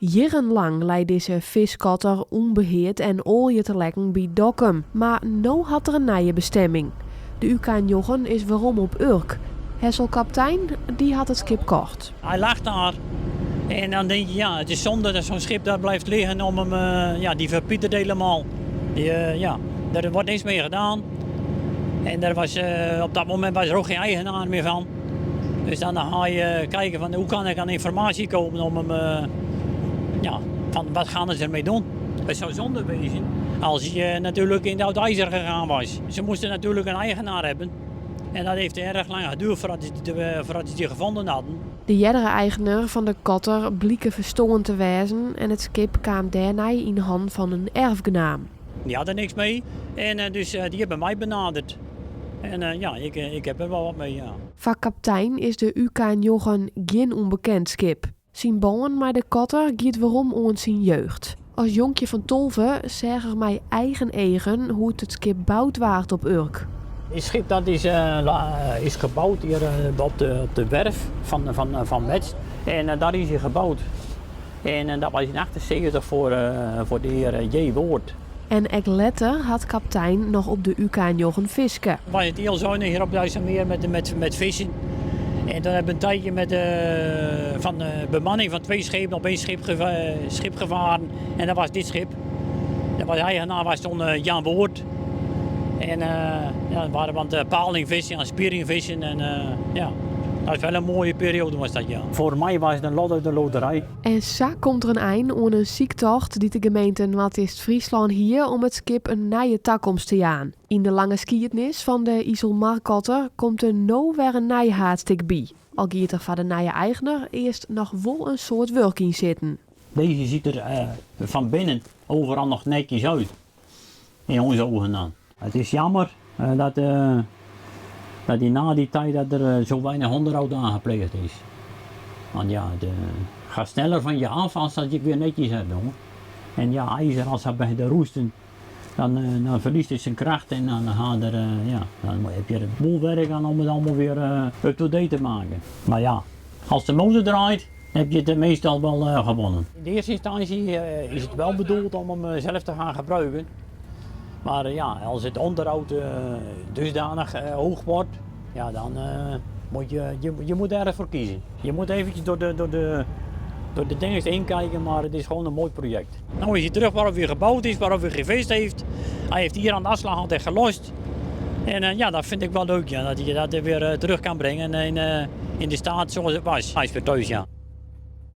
Jierrenlang lei dizze fiskkotter ûnbeheard en oalje te lekken by Dokkum, mar no hat er in nije bestemming. De UK njoggen is werom op Urk. Hessel Kaptein dy hat it skip kocht. Hy lag daar en dan denk je, ja, het is zonde dat zo'n schip daar blijft liggen om hem, ja, die verpietert helemaal. Die, ja, daar wordt niks mee gedaan. En daar was, op dat moment was er ook geen eigenaar meer van. Dus dan ga je kijken van hoe kan ik aan informatie komen om hem, ja, van wat gaan ze ermee doen. Het zou zonde wezen als hij natuurlijk in het oud ijzer gegaan was. Ze moesten natuurlijk een eigenaar hebben. En dat heeft erg lang geduurd voordat ze die gevonden hadden. De eardere eigener fan de kotter bliek ferstoarn te wêzen en it skip kaam dêrnei yn hannen fan in erfgenaam. Die had er niks mee en dus die hebben mij benaderd. En ja, ik heb er wel wat mee, ja. Foar Kaptein is de UK njoggen gjin ûnbekend skip. Syn bân mei de kotter giet werom oant syn jeugd. As jonkje fan 12 seach er mei eigen eagen hoe't it skip boud waard op Urk. Dit schip dat is gebouwd hier op de werf van Metz. En daar is hij gebouwd. En dat was in 78 voor de heer J. Woord. En ek letter hat Kaptein noch op de UK njoggen fiske. We waren het heel zuinig hier op de IJsselmeer met vissen. En dan hebben we een tijdje met van de bemanning van twee schepen op één schip gevaren. En dat was dit schip. Dat was eigenaar was toen Jan Woord. En ja, we waren aan het palingvissen, aan spieringvissen. En ja, dat was wel een mooie periode was dat, ja. Voor mij was het een lot uit de loterij. En sa komt der in ein oan in syktocht dy't de gemeente Noardeast-Fryslân hie om it skip in nije takomst te jaan. Yn de lange skiednis fan de Iselmarkotter komt der no wer in nij haadstik by. Al giet der foar de nije eigener earst noch wol in soad wurk yn sitten. Deze ziet er van binnen overal nog netjes uit. In onze ogen dan. Het is jammer dat die na die tijd dat er zo weinig onderhoud aangepleegd is. Want ja, het gaat sneller van je af als dat je het weer netjes hebt. Hoor. En ja, ijzer als dat begint te roesten, dan verliest het zijn kracht en dan, gaan er, ja, dan heb je er een boel werk aan om het allemaal weer up-to-date te maken. Maar ja, als de motor draait, heb je het meestal wel gewonnen. In de eerste instantie is het wel bedoeld om hem zelf te gaan gebruiken. Maar ja, als het onderhoud dusdanig hoog wordt, ja, dan moet je moet ergens voor kiezen. Je moet eventjes door de dingen heen kijken, maar het is gewoon een mooi project. Nou is hij terug waarop hij gebouwd is, waarop hij gevist heeft. Hij heeft hier aan de afslag altijd gelost. En ja, dat vind ik wel leuk, ja, dat hij dat weer terug kan brengen in de staat zoals het was. Hij is weer thuis, ja.